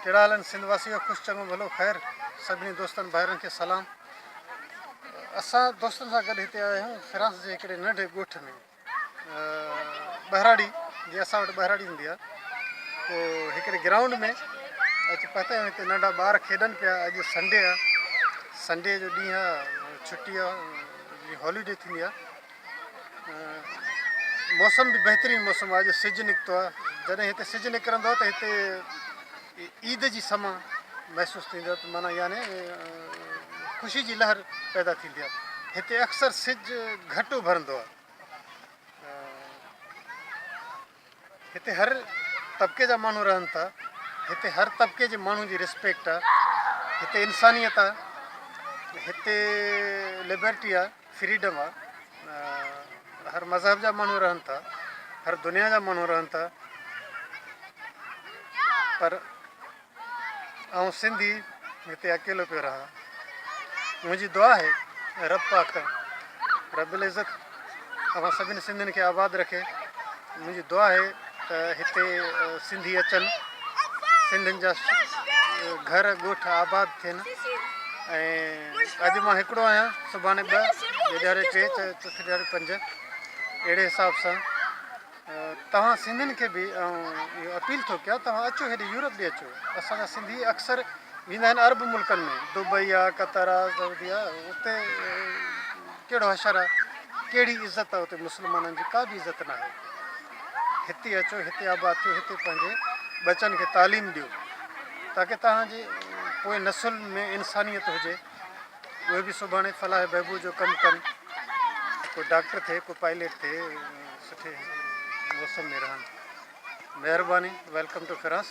ڪهڙا حال آهن سنڌ واسيو خوش چڱو ڀلو خير سڀني دوستن ڀائرن کي سلام اسان دوستن سان گڏ هتي آيا آهيون فرانس جي هڪڙي ننڍي ڳوٺ ۾ ٻهراڙي جي اسان وٽ ٻهراڙي هوندي آهي پوء هڪڙي گرائونڊ ۾ اچي پهتا آهيون هتي ننڍا ٻار کيڏن پيا اڄ سنڊي آهي سنڊي جو ڏينهن آهي ڇٽي آهي هاليڊي ٿيندي آهي موسم به بهترين موسم آهي اڄ سج نڪتو آهي جڏهن هتي سج نڪرندو آهي ته هتي عيد جي سما محسوس ٿيندي آهي معنيٰ يعني خوشي جي لهر پيدا ٿيندي آهي هتي اڪثر سج گهٽ اڀرندو آهي هتي هر طبقي جا ماڻهو رهن ٿا هتي هر طبقي جي ماڻهو جي ريسپيڪٽ آهي هتي انسانيت آهي هتي لبرٽي آهي فريڊم آهي هر مذهب جا ماڻهو رهن ٿا هر دنيا جا ماڻهو رهن ٿا پر آئون سنڌي هتي اڪيلو پيو رهان. منهنجي دعا آهي رب پاڪ رب العزت اوهان سڀني سنڌين کي آباد رکي. منهنجي دعا آهي ته هتي سنڌي اچن سنڌين جا گهر ڳوٺ آباد ٿين ۽ اڄ مان هڪڙو آهيان سڀاڻي ٻه ٻئي ڏهاڙي ٽي چوٿين ڏهاڙي پنج اهڙي حساب سان توهان سنڌين کي به آئون اهو اپيل ٿو ڪيان توهان اچو هيڏي يورپ ڏي اچو اسان جا سنڌي اڪثر ويندا آهن عرب ملڪن ۾ دبئي آ قطر آ سعودي آ اتي ڪهڙو حشر آ ڪهڙي عزت آ اتي مسلمانن جي ڪا به عزت ناهي هتي اچو هتي آباد ٿيو هتي پنهنجي ٻچن کي تعليم ڏيو تاڪه توهان جي پوئين نسل ۾ انسانيت هجي اهي به سڀاڻي فلاح بهبود جو ڪم ڪن، ڪو ڊاڪٽر ٿئي ڪو پائليٽ ٿئي سٺي موسم ۾ رهن. مهرباني welcome two France.